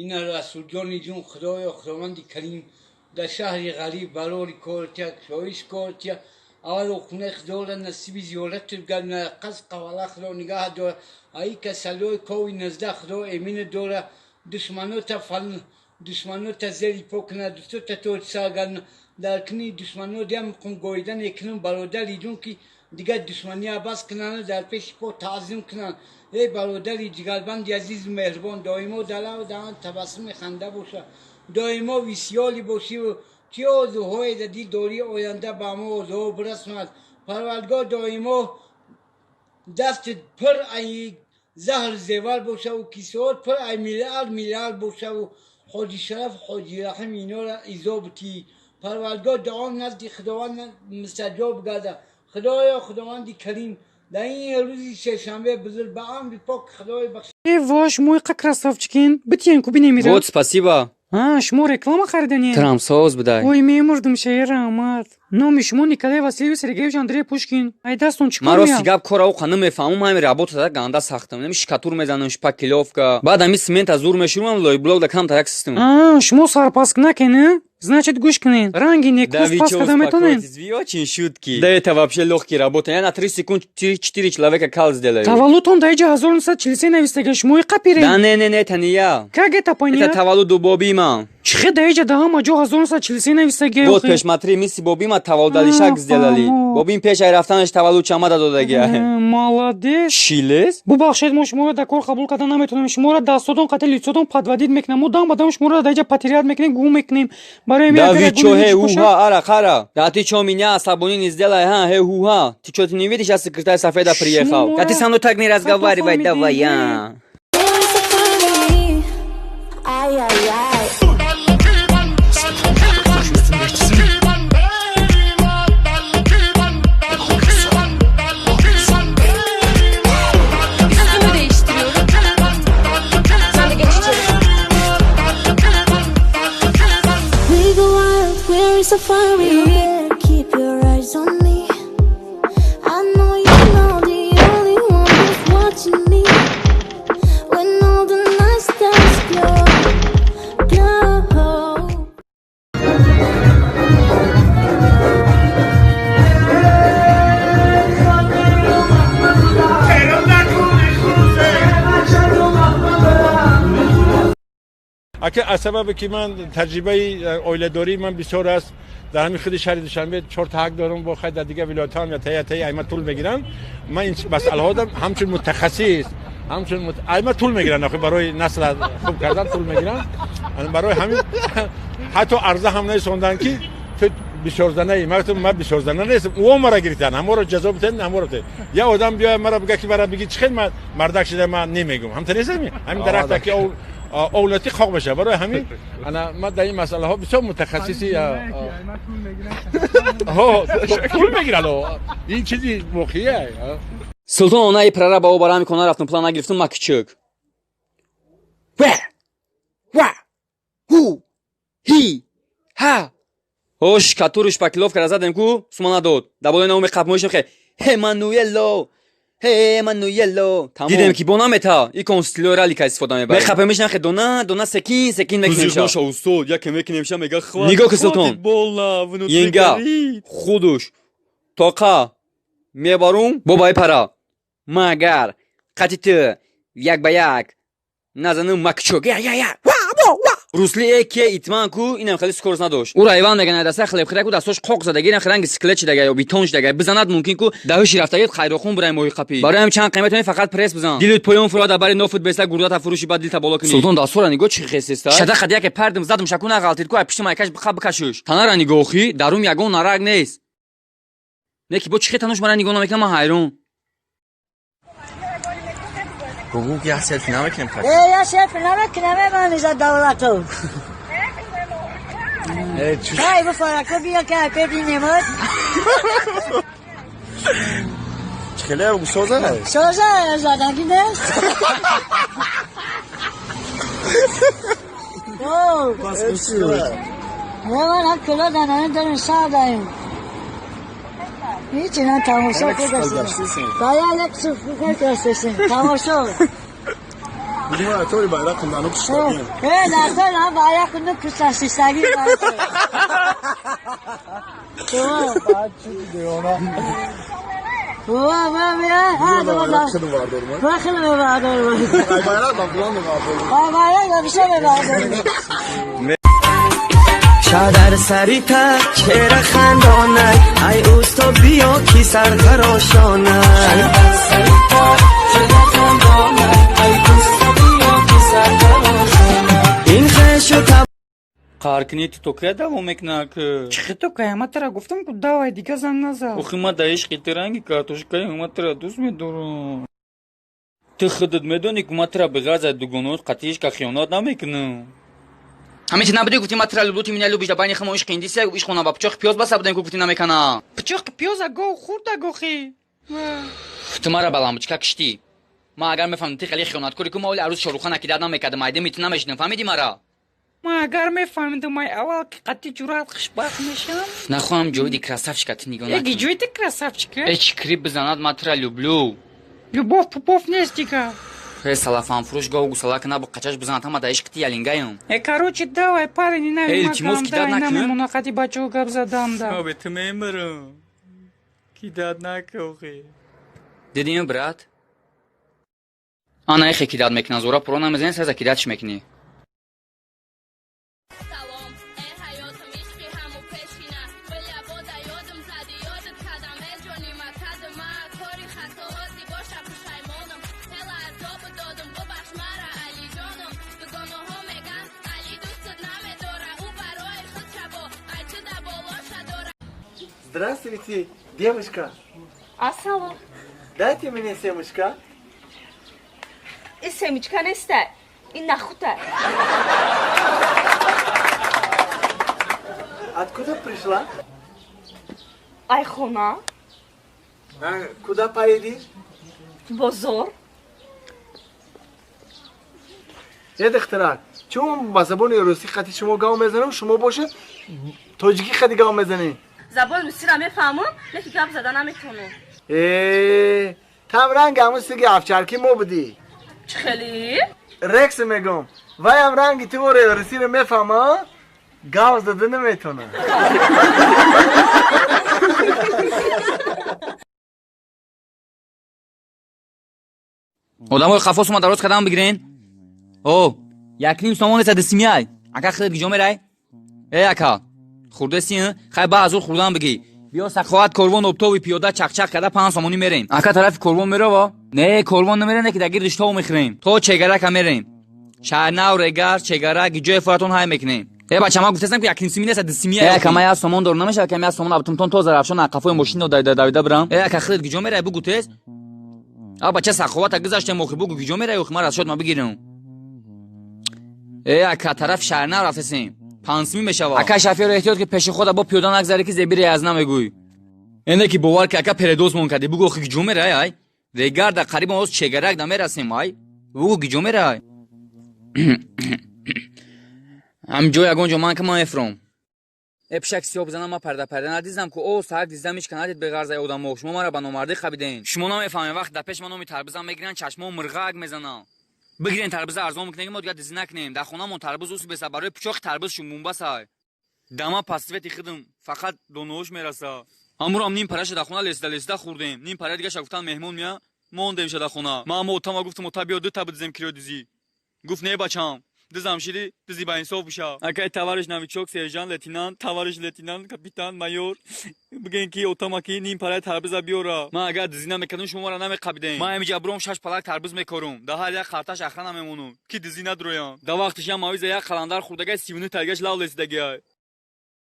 Ина Расулҷони ҷун, Худоё, Худованди Карим, дар шаҳри ғариб барори кортия, кушоиш кортия, аввал хонаи Худоро насиби зиёрат гардона, қасд қавала Худо нигаҳ дора, аи касалиҳои кови 19 Худо эмина дора, душманота фал душманота зери по кунад, дӯстота тоҷ сар гардона, дар кини душмано диам қумгоидан екунам, бародари ҷун, ки дигар душмания бас кунанд, дар пеши по таъзим кунанд. Эй бародари ҷигарбанди азизу меҳрубон, доимо дар лаб даҳан табассуми ханда боша, доимо висёлӣ бошиву чӣ орзуҳое дар дил дорӣ, оянда ба ҳамон орзуҳо бирасонад. Парвардигор, доимо дастат пур ай заҳр зевар бошаву кисоат пур ай миллиард миллиард бошаву Ҳоҷи Шараф, Ҳоҷи Раҳим инора изо битӣ. Парвардигор, дуо назди Худованд мустаҷоб гарда. Худоё, Худованди Карим, дар ин рӯзи сешанбе бузург ба амри пок Худои бахш. Э, во, шумо иқа красавчикин, битиен ку бинемира. Вот, спасибо. А, шумо реклама хариданien? Трамсоз будай. Ой, мемурдум, шаир, раҳмат. Номи шумо Николай Васильевич Сергеевич Андрей Пушкин. Ай дастон чӣ кор Ман рости меяд? гап, кора оқа намефаҳмам, ҳами работа ганда сахтам. Нами шикатур мезанам, шпаклёвка. Баъд ҳами цемента зур мешурам, лойблок да камтар як систем. А, шумо сарпаскнакен, значит, гӯш кунед, ранги Да некӯз вы пас чё, карда метонед? успокойтесь, вы очень шутки. Да это вообще легкий работа. Я на 3 секунд 4 человека кал сделаю. Таваллудтон дар иҷа 1943 навистага, шумо иқа пирен? Да не, не, не, это не я. Как это Это понять? таваллуду бобима. Чӣ хел дар иҷа дар ҳама ҷо 1943 навистага? Вот пешматри миси бобима таваллудалишак сделали. Фаҳмо. Бобим пеш ай рафтанаш таваллуд чамада додаги. Молодец. Чилес? Бубахшед, мо шуморо дар кор қабул карда наметавонем. Шуморо дастотон қатъи лицотон подводить мекунам, мо дам ба дам шуморо дар иҷа потерять мекунем, гум мекунем. Барои Да ҳамин вы агар чё, ягон хе, ҳеҷ боша- уха, ара, хара. Да ты чё, меня асабони не сделай, ха, хе, хуха. Ты чё, ты не видишь, я секретарь Сафеда приехал. Шумора Да ты со мной так не разговаривай, фаҳмидем, давай, не. а. Ay, ay, ay. Üstümü değiştiriyorum. Sen de geç içeri. We go wild, we're in safari. You better keep your eyes on me. I know you're not the only one who's watching me. When all the night stars glow, glow. Ака, аз сабабе ки ман таҷрибаи оиладории ман бисёр аст, дар ҳамин худи шаҳри Душанбе чорта ҳак дорам, бо хай дар дигар вилоятҳо ҳам я тая тая айма тул мегиранд. Ман ин масъалаҳо ҳамчун мутахассис, ҳамчун айма тул мегиранд, охи барои насл хуб кардан тул мегиранд. Барои ҳамин ҳатто арза ҳам нарасонданд, ки ту бисёрзанаи. Ман гуфтам, ман бисёрзана нестам, ӯ мара гирифтан, ҳаморо ҷазо битен, ҳаморо битен. Я одам биёяд, мара бига, ки мара биги, чӣ хел ман мардак шида, ман немегум, ҳамта нестами ҳамин дарахта ки овлати хоқ мешавад. Барои ҳамин ана ман дар ин масъалаҳо бисёр мутахассиси пул мегиранд, ин чизи воқеия. Султон, онаи прораба о барами кона рафтум, план нагирифтум, ма кичук. Ва! Ва! Ху! Хи! Ха! О, шкатуру шпаклёвка ра задем ку, сума надод. Да болои наоми қапмоишем хе. Эммануело! Эммануело! Дидем ки бо намета, икон стилои ралика истифода мебарем. Мехапемишам хе дона, дона секин, секин мекунем ша. Наша устод, яке мекунем ша, мега хватит. Нигоҳ ки, Султон. Больно, внутри Енга. горит. Худуш. Тоқа. Мебарум, бобаи пара. Магар қати ту як ба як назанум, макчук. Я я я. Ва во ва. Русли эке итман ку, инам хеле скорость надошт. Ура Иван меган даста хлеб хира ку, дасташ қоқ задаги, инам ранги скелет шидага ё бетон шидага. Бизанад мумкин ку даҳиши рафтаги хайрохун бурай моҳи қапи. Барои ҳам чанд қимат фақат пресс бизан. Дилут поён фурода бари нофут беста гурдата фурӯши, баъд дилта боло кунӣ. Султон, дастора нигоҳ чӣ хесеста. Шада қад яке пардим задум, шаку нағалтид ку, ай пишти майкаш биқа бикашуш. Танара нигоҳи, дарум ягон нарак нест. Не ки бо чӣ хе тануш мара нигоҳ намекунам, ман ҳайрон. Гугу, я селфи намекунем. Э, я селфи намекунам, ман иза давлату. Кай буфарако бия, кай бибинем. Хеле соза? Соза, задаги нест. О, не, ман ҳам кӯла данаем дорем, сар даем. Ҳеҷ на тамошо кардастем. Бая як суф кардастем. Тамошо. Бугун ман тори байрақ хундану куштагим. Э, дар тори байрақ хундану куштагим. چادر سری تا چهره خندانه ای اوستا بیا کی سرخراشانه این خش و Қаркини ту то кая давом мекунад ки? Чихи то кая? Ма тара гуфтам ку давай дига занг назад. Охи ма да ишқи ту ранги картошкаи ма тара дӯст медорам. Ту худат медонӣ ку ма тара беғарз аз дугонаҳот қатъи ишқа хиёнат намекунам. Ҳамин чи набудӣ гуфтӣ ма тара люблю, ты меня любишь, да байни хама ишқи индисия ишқ хона ба пичоқи пиёз баста будем ку гуфтӣ намекана. Пичоқи пиёза гов хӯрда гохи. Ту мара ба лампочка киштӣ. Ма агар мефаҳмидам ти хеле хиёнаткорӣ ку ма оли арӯз Шоҳрухана кидат намекардам, айдеми ту намешидам, фаҳмидӣ мара? Ма агар мефаҳмидам ай аввал ки қатъи ҷуръат хушбахт мешавам. Нахоҳам ҷоиди красавчика ту нигоҳ накунӣ. Эги ҷоиди красавчика? Э чӣ крип бизанад, ма тура люблю. Любовь пупов нест дига. Э салафанфурӯш гову гусалака набу қачаш бизанад ҳама да ишқи ти ялингаем. Э короче давай парень Э илтимос кидат накунӣ. Намемона қати бачаҳо гап заданда. Обе ту мемирам. Кидат нака охи. Дидӣ брат? Ана эхе кидат мекунад, зора пуро намезанӣ, саза кидатш мекунӣ. Здравствуйте, девушка. Ассалом. Дайте мне семечка. И семечка неста, и нахута. Откуда пришла? Айхона. А куда поедешь? Бозор. Э, духтарак, чун ба забони русӣ хати шумо гав мезанам, шумо боша тоҷикӣ хати гав мезанед. Забони русиро мефаҳмам, лекин гап зада наметавонам. Э, там ранги ҳамун сиги афчарки мо будӣ. Чӣ хеле? Рекс мегӯм. Ваям ранги ту оре русиро мефаҳма, гав зада наметавонад. Одамои қафо сума дароз кардам бигирен. О, якним сомон неста дисимяй. Ака худат гиҷо мерай? Э ака, хурдеси, хай ба азур хурдан бигӣ. Биё саховат корвон обтоби пиёда чақчақ карда 5 сомонӣ мерем. Ака тарафи корвон мерава? Не, корвон намере, не ки дар гирдиш тов мехӯрем. То чегарака мерем. Шаҳрнав, Регар, Чегарак, ҷои форатон ҳай мекунем. Э бача, ман гуфтастам ки якним сими неста дисимяй. Э ака, ман як сомон дорам, намешавад ки як сомон абтумтон то Зарафшон қафои мошин давида бирам. Э ака, худат гиҷо мерай, бугу тез. А бача саховата гузаштем охи, бугу гиҷо мерай, охи ман расшод ма бигирам. Э ака, тарафи Шаҳрнав рафтесем. 5 сими мешавад. Ака шофёр эҳтиёт ки пеши худа бо пиёда нагзаре ки зебире аз намегӯй. Эне ки бовар ки ака передоз мон кардӣ, бугу охи гиҷо мерай ай. Регар да қариб оз Чегарак да мерасем ай. Бугу гиҷо мерай. Ҳам ҷо ягон ҷо ман ки ман мефуром. Э пишак сиёҳ бизанам, ман парда парда надиздам ку о саҳак диздам ҳеч ка надид беғарзаи одамо. Шумо мара ба номардӣ қабиден. Шумо намефаҳмед вақт дар пеш ман номи тарбизам мегиранд, чашмом мирғак мезанам. Бигирен тарбиза арзон мекунем, мо дигар дизӣ накунем. Дар хонамон тарбуз усу беса, барои пучоқи тарбуз шумбумбасай. Дама пасвети худам фақат донош мераса. Ҳамурам ним параша дар хона лесида лесида хӯрдем. Ним пара дигаша гуфтан меҳмон мея, мондем ша дар хона. Ман ама отама гуфтам ота биё дута бидизем кирои дизӣ. Гуфт не бачам, дизам шиди, дизи ба инсоф биша. Акай товарищ новичок, сержант, лейтенант, товарищ лейтенант, капитан, майор, бигӯен ки отама ки ним параи тарбиза биёра. Ман агар дизӣ намекардам, шумо мара намеқабидем. Ман ҳамиҷа буром 6 палак тарбиз мекорум. Дар ҳар як қарташ ахра намемонум, ки дизӣ надроям. Дар вақтиш ям мавиза як қаландар хӯрдагай 39 тайгаш лав лесидагиай.